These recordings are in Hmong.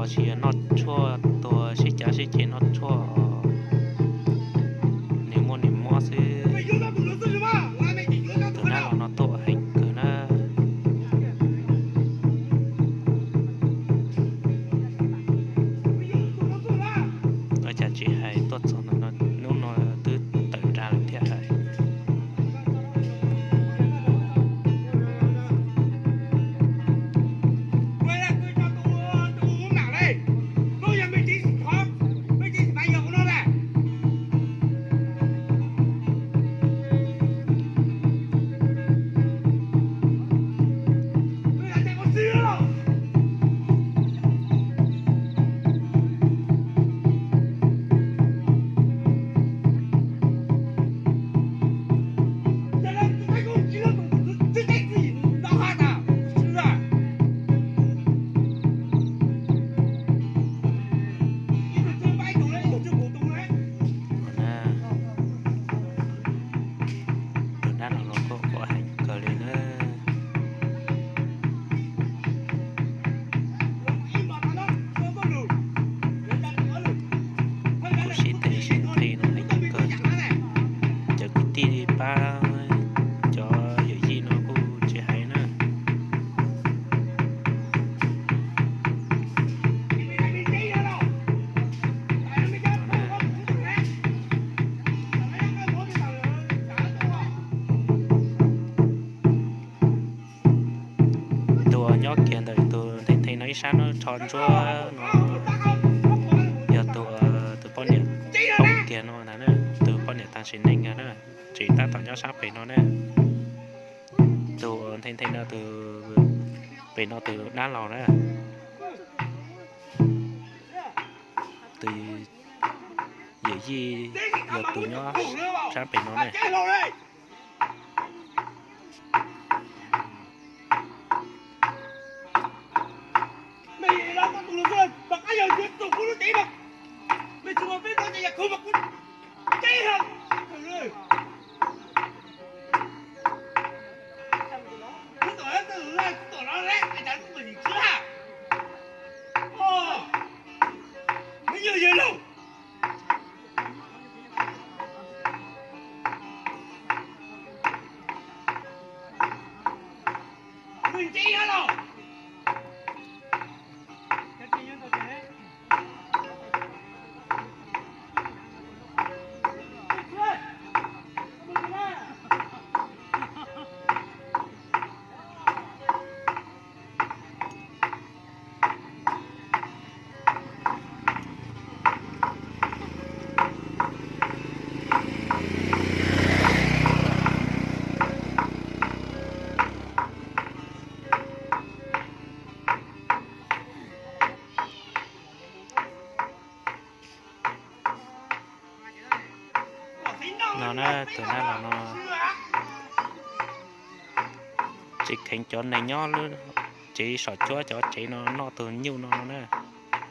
Tsis yog noj tshuaj tuag sib cav sib ceg noj tshuaj, nws muaj nws mob xwb. Tus dab laug no tuaj heev kawg na. Ua cas tsis hais tuaj txog no, hnub no twb tawm nrag lawm thiaj hais. Tus dab laug no kuj quav heev kawg li na. Kuj sib teg sib nqhis no heev kawg. Cov kwv tij pab cov yawm yij no kuj tsis hais na. Tus uas nyob kiag ntawm tus Nthee Nthee no ib sab no rho ntsuab no yog tus, tus poj niam poob tiag no ntag na. Tus poj niam tag sim neej na, tseem tab tom nyob sab pem no na. Tus Nthee Nthee no tus, pem no tus dab laug na. Tus yawm yij yog tus nyob sab pem no ne. No na, tus dab laug no tsev kheev cov neeg nyob lub tsev saum cuab cov tsev no noj tus nyuj no no na.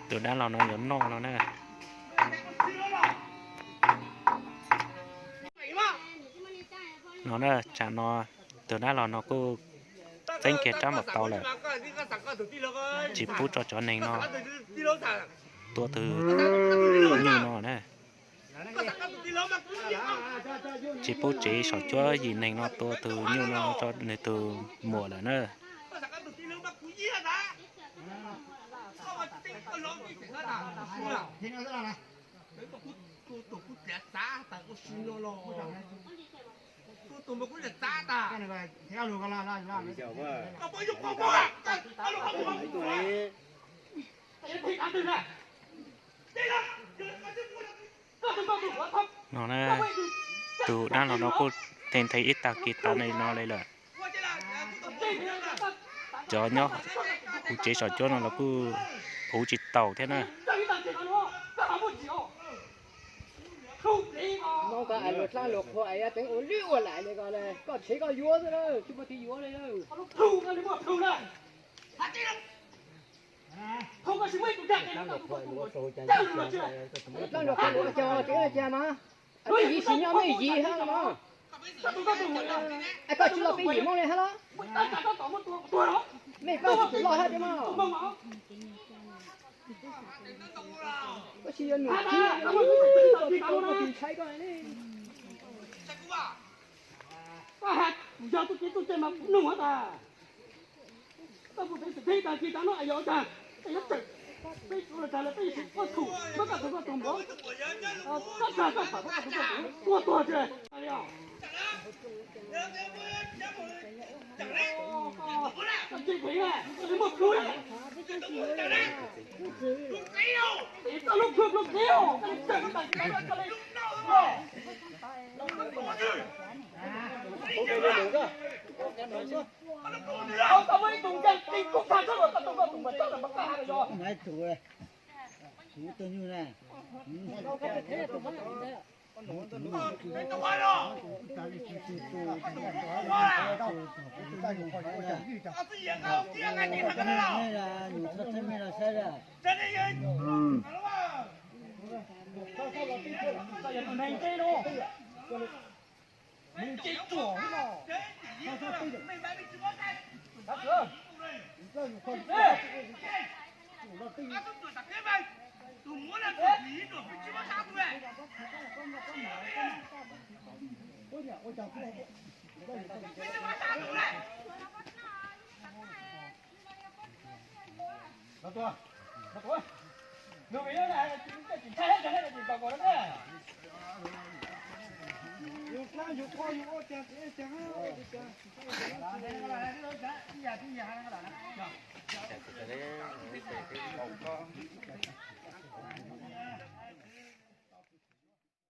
Tus dab laug no yuav noj no na. No na, tsam no tus dab laug no kuj txeeb kiag rab npam tau lawm, tsis pub rau cov neeg no tua tus nyuj no na. Tsis pub tsev saum cuab yim neeg no tua tus nyuj no rau nws tus muam lawm na. No na, tus dab laug no kuj theej theej ib tag kis tau li no li lawm. Cov nyob hauv tsev saum cuab no los kuj huv tsis taus thiab na. Hmoob ko luag dlaab luag qhua es yuav teev ua lwj ua liam li ko, koj tshev koj yuav xwb, tsis muaj tig yuav li. Dlaab luag qhua luag caug tsev no cas mas, peb yim sim nyob mej yim hab los mas. Es koj tsis los peb yim Hmoob li hab los? Mej pab tus loj hab tiag mas. Koj tsis yog nws, koj tsis tau koj tsis ntshai koj ne. Koj hais kuv yog txuj ci txuj cai mas kuv nug tas. Koj puas peb xwm txheej tag kis tag no es yog ua cas es yuav tseem peb tsuav los tag lawm peb yuav tsum tuaj thum muab koj tus koj tus npawb, koj tag koj pam koj tus koj tus npawb tuag tuag tsis li os. Koj tsis phem na, koj li muaj plhu na. Koj lub plhu plhu qhib os, koj li tseem koj tag kis tag no koj li Koj muaj ib tug nkeeg ti kub tag txhob kom koj tus koj tus npawb txhob kom koj hais los yog. Tus nyuj na.